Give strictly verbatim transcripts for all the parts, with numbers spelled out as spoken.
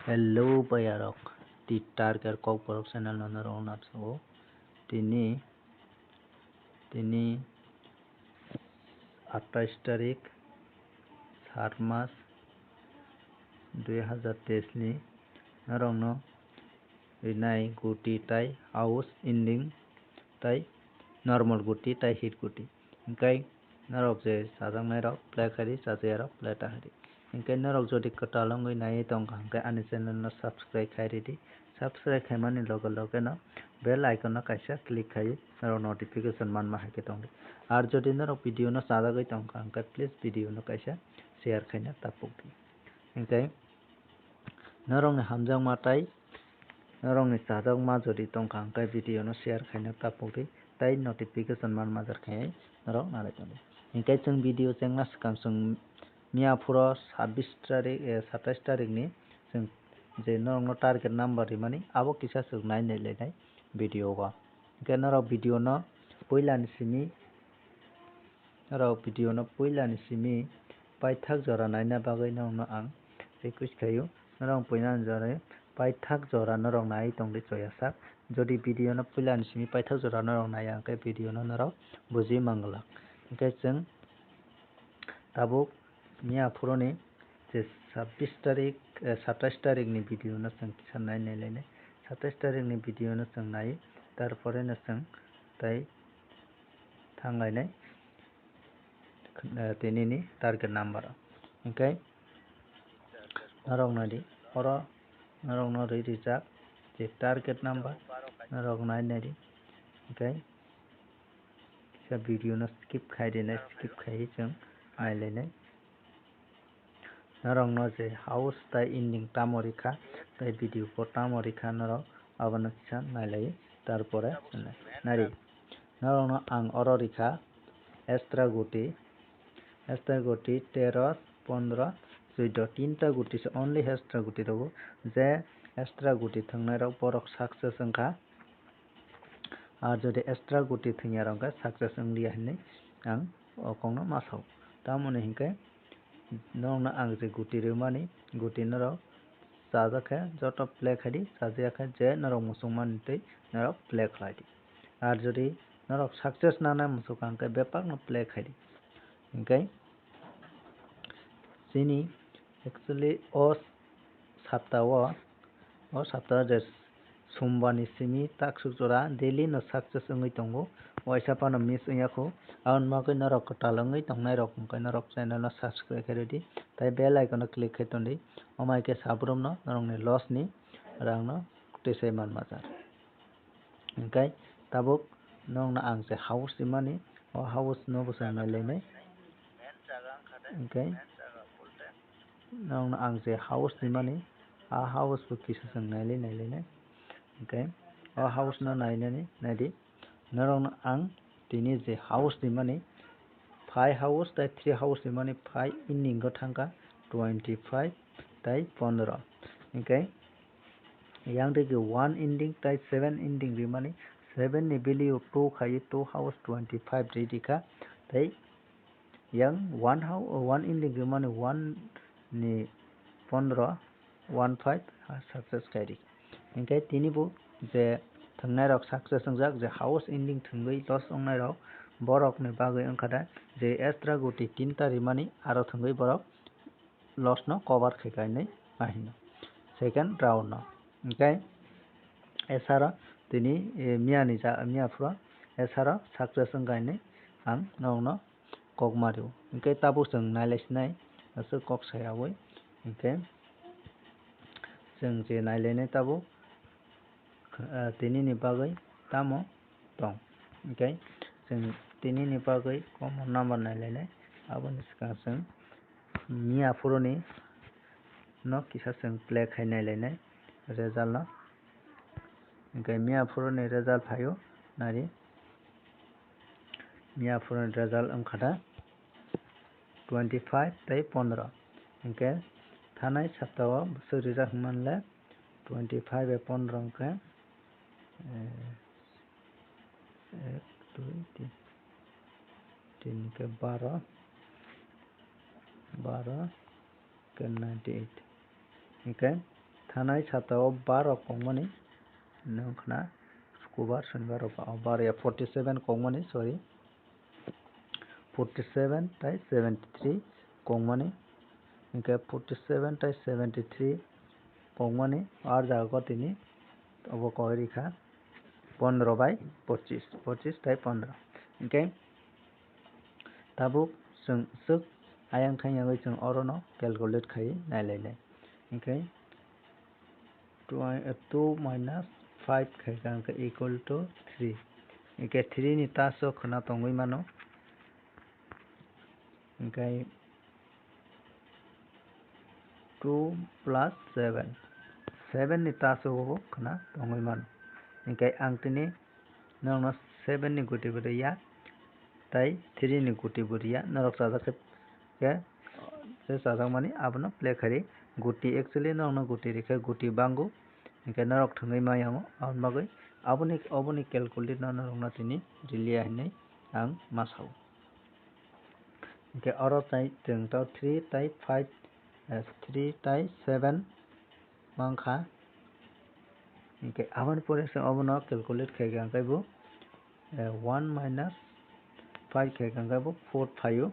Hello bayarok, ti tarker kokborok channel no norok napsao. Tini, tini atais tarik, sat mas, dui hazar teis ni norokno rinai guti tai house ending tai normal guti tai hit guti. Hingkai norok je chajaknairok play khaidi, chajakyairok play ta khaidi. Hingke norok jodi kwtal wngwi naiwi tongkha hingke ani channel no subscribe khai ridi. Subscribe khaimani loge loge no bell icon no kaisa click khai norok notification manma hai khe tongdi. Ar jodi norok video no chajagwi tongkha hingke please video no kaisa share khaina tapukdi. Hingke norokni hamjakma tai norokni chajakma jodi tongkha hingke video no share khaina tapukdi tai notification manma jar khai norok nalai tongdi. Hingke chwng video chengna swkang chwng miya phuro sabbish tarik, eh, satais tarik ni chwng je norokno target number rimani abo kisa chwng nai nai lainai video o. Hingke norok video no puila ni simi, norok video no puila ni simi paithak jora naina bagwi norokno ang request khaio. Norok puila ni jora paithak jora norok nai tongdi choya sak. Jodi video no puila ni simi paithak jora norok nai ya hingke video no norok buji manglak. Hingke chwng tabuk miya phuroni je sabbish tarik, eh, satais tarik ni video no chwng kisa nai nai lainai. Satais tarik ni video no chwng nai, tarpore no chwng tai thang lainai, eh, tini ni target number o. Hingke norok nai di, oro norok no ri rijak je target number norok nai nai di. Hingke kisa video no skip khai rinai, skip khai chwng nai lainai. Norokno je house tai ending tamo rikha, tai video bo tamo rikha norok abono kisa nailai, tarpore nari. Norokno ang oro rikha extra guti, extra guti tero, pondro, chuddo, tinta guti se only extra guti rogo. Je extra guti thwngnairok borok success wngkha. Ar jodi extra guti thwngya rok khe success wng liya hinwi ang o kokno ma sao. Tamoni hinkhe norokno ang je guti rwmani, guti norok chajak khe joto play khai di, chajak khe je norok muchungmani twi norok play khlai di. Ar jodi norok success nanai muchung kha hinkhe bebakno play khai di. Hinkhe chini actually o sapta o, o sapta o je Sombar ni simi taksuk jora daily no success wngwi tongo, waisa phano miss wngya kho. Aboni bagwi norok kwtal wngwi tongnai rok hwnkhe norok channel no subscribe khe rwdi, tai bell icon no click khe tondi, omo hai khe sabrum no norokni loss ni rang no twisai manma jar. Hingkhe tabuk nokno ang se house rimani, o house no bwsai nailainai. Hingkhe nokno ang se house rimani, a house bo kisa chwng nailai nailainai. Hingkhe o house no nainani naidi, norokno ang tini je house rimani, five house tai three house rimani, five ending o thangkha twenty five tai pondro. Hingkhe yang de ke one ending tai seven ending rimani, seven ni value two khai two house twenty five ri rikha, tai yang one house, one ending rimani one ni pondro, one five success khai ri. Hingkhe tini bo je thwngnai rok success wngjak, je house ending thwngwi loss wngnai rok, borok ni bagwi wngkha da je extra guti tinta rimani aro thwngwi borok loss no cover khai kainwi ahino second round no. Hingkhe esaro tini, eh, miya ni ja, miya phuro esaro success wng kainwi ang nokno kok mario. Hingkhe tabuk chwng nailai sinai aswk kok sai awi. Hingkhe chwng je nailainai tabuk, ah, tini ni bagwi tamo tong. Hingkhe chwng tini ni bagwi common number nailainai, aboni swkang chwng miya phuruni no kisa chwng play khai nailainai result no. Hingkhe miya phuruni result phaio nari. Miya phuruni result wngkha da twenty five tei pondro. Hingkhe thanai saptao bwswk rijak hwnmanle twenty five bai pondro hingkhe, eh, ek, dui, tin, tin hingkhe baro, baro, hingkhe ninety eight. Hingkhe Nanai sata o baro kongmani, nung khna sukubar, sonibar o ba-, o baro ya forty seven kongmani, sorry, forty seven tai seventy three kongmani, hinkhe forty seven tai seventy three kongmani, ar jaga o tini obo koi rikha pondro bai pochis, pochis tai pondro. Hinkhe tabuk chwng swk ayang thang yangwi chwng orono calculate khai nailainai. Hinkhe two, uh, two minus five khai ka hinkhe equal to three. Hinkhe three ni taso khwna tongwi mano. Hinkhe two plus seven, seven ni taso bo khwna tongwi mano. Hinkhe ang tini norokno seven ni guti bo rwya, tai three ni guti bo rwya, norok chajak khe, khe, se chajakmani abono play khai ri. Guti, actually norokno guti rikhe guti bango, hinkhe norok thwngwi ma yango, aboni bagwi aboni, oboni calculate no norokno tini riliya hinwi ang ma sao. Hinkhe oro tai chwng tei three tai five, eh, three tai seven mankha. Hinkhe aboni pore se obono calculate khai kha, hinkhe bo, eh, one minus five khai kha, hinkhe bo four phaio,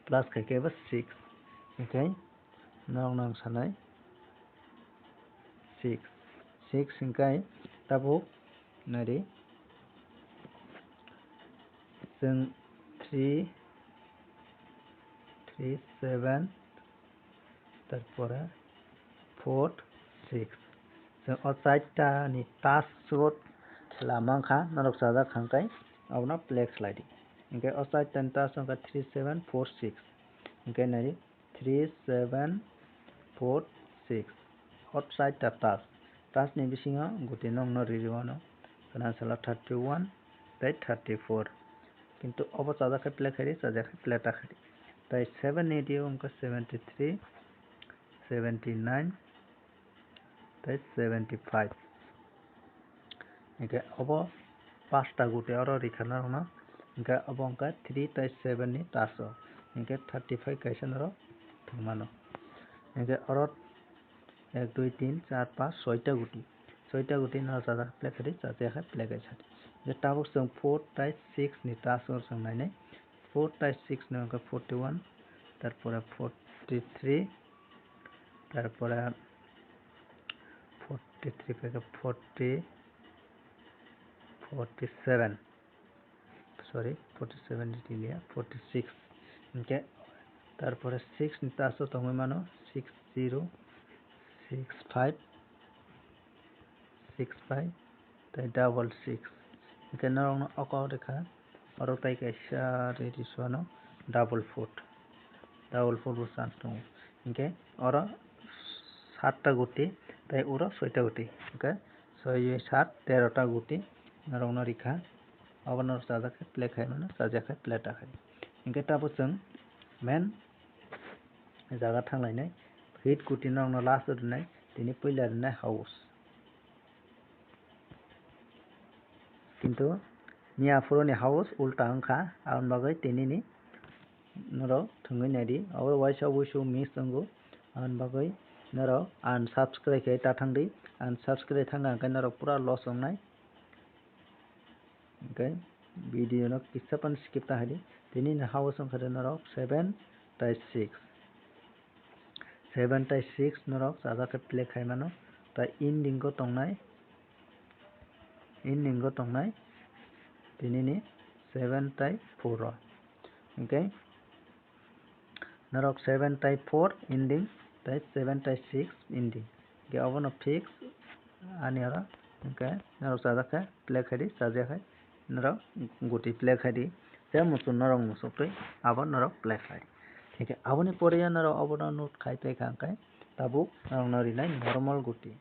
plus khai khe bo six. Hinkhe norok nang sanai six, six hinkhe tabuk nari chwng three, three seven, tarpore four six. Chwng o chaita ni taso khela mankha, norok chajak kha hinkhe abono play khlai di. Hinkhe o chaita ni taso wngkha three seven four six. Hinkhe nari three seven four six. Hot side ta tas. Tas ni bisingo guti nokno riri wano. Khwna salo thirty one tei thirty four. Kintu obo chajak khe play khairi, chajak khe play ta khairi. Tai seven ni rio wngkha seventy three, seventy nine, tei seventy five. Hinkhe obo pasta guti oro rikha norokno. Hinkhe obo wngkha three tei seven ni taso. Hinkhe thirty five kaisa norok thwngmano. Hinkhe oro ek, dui, tin, char, panch, soita guti. Soita guti no chajak play khaidi, chajak khe play kaisa di. Hinkhe tabuk chwng four tei six ni taso chwng nainai. Four tei six no wngkha forty one, tarpore forty three, tarpore forty three paikha forty, forty seven, sorry, forty seven di liya, forty six. Hinkhe tarpore six ni taso tongwi mano six zero, six five, six five, tei double six. Hinkhe norokno oko rikha, oro tei kaisa riri suano double foot, double foot bo chance tongo. Hinkhe oro satta guti tei uro soita guti, hinkhe soi sat terota guti norokno rikha. Obono chajak khe play khai mano, chajak khe play ta khai. Hinkhe tabuk chwng main jaga thanglainai, hit guti norokno last o rinai, tini puila rinai house. Kintu miya phuru ni house ulta wngkha, aboni bagwi tini ni norok thwngwi naidi. Abo waisa wuisu miss tongo, aboni bagwi norok unsubscribe khe ta thangdi, unsubscribe thangkha hwnkhe norok pura loss wngnai. Hinkhe video no kisa phano skip ta haidi. Tini ni house wngkha de norok seven tai six. Seven tai six norok chajak khe play khai mano. Tai ending o tongnai, ending o tongnai tini ni seven tai four o. Hinkhe norok seven tai four ending, tai seven tai six ending. Hinkhe obono fix ani oro, hinkhe norok chajak khe play khaidi, chajak khe norok guti play khaidi, je muchung norok muchungtwi abo norok play khaidi. Hinkhe aboni pore norok obono note khai paikha, hinkhe tabuk norokno rinai normal guti.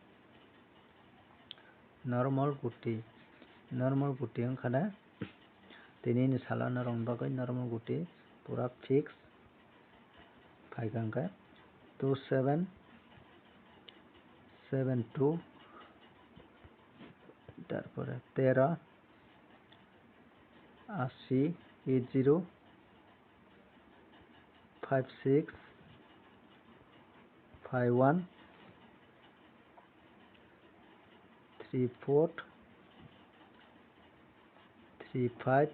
Normal guti, normal guti wngkha na, tini ni salo norokni bagwi normal guti pura fix phaikha, hinkhe two seven seven two, tarpore tero, ashi, eight zero, five six, five one, three four three five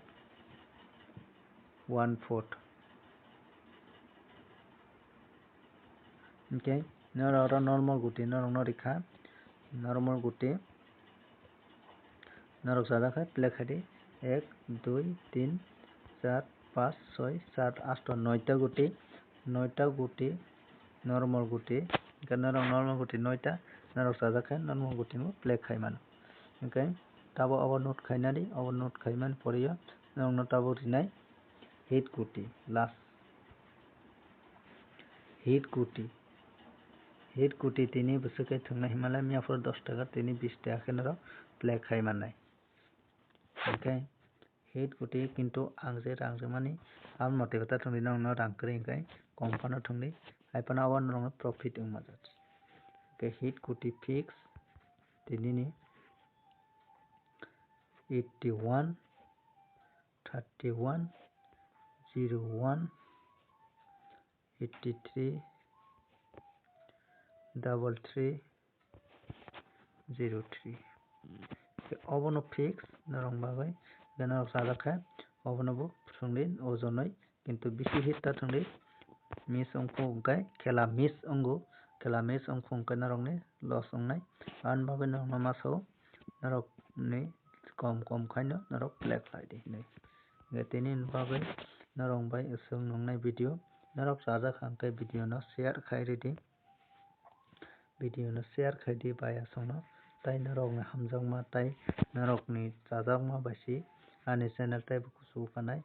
one four. Okay, norok oro normal guti norok no rikha, normal guti norok chajak khe play khai di, ek, dui, tin, char, panch, soi, sat, asto, noita guti, noita guti normal guti, hwnkhe norok normal guti noita norok chajak khe normal guti no play khai mano. Hwnkhe tabuk obo note khaina di, obo note khaimani pore o norok no tabuk rinai hit guti last. Hit guti. Hit guti tini bwswk khe thwngna himlai miya phuru dos taka tini bis taka khe norok play khai mannai. Hwnkhe hit guti kintu ang je rang rwmani abo mote khe ta thwngdi norokno rang kwrwi hwnkhe kom phano thwngdi hai phano abo norokno profit wngma jak. Hwnkhe hit guti fix tinini eighty one thirty one zero one eighty three double three zero three. Obono fix norok bagwi, norok chajak khe obono bo thwngdi ojonoi, kintu bisi hit ta thwngdi, miss wngkhu hwnkhe khela miss wngo, khela miss wngkhu hwnkhe norokni loss wngnai. Aboni bagwi norokno ma sao, norokni kom kom khaino norok play khlai di hinwi. Hwnkhe tini bagwi norok bai aswk nungnai video, norok chajak hwnkhe video no share khai ridi, video no share khai di bai aswkno, tai norokni hamjakma tai norokni chajakma bai si ani channel taibo kuchuk kanai.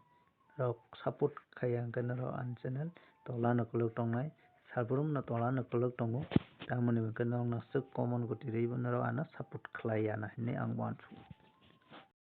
Norok support khaiya hwnkhe norok ani channel tola no kwlwk tongnai, salbrumno tola no kwlwk tongo, tamoni hwnkhe norokno aswk comment guti rwibo norok ano support khlaiya na hinwi ang uansukha.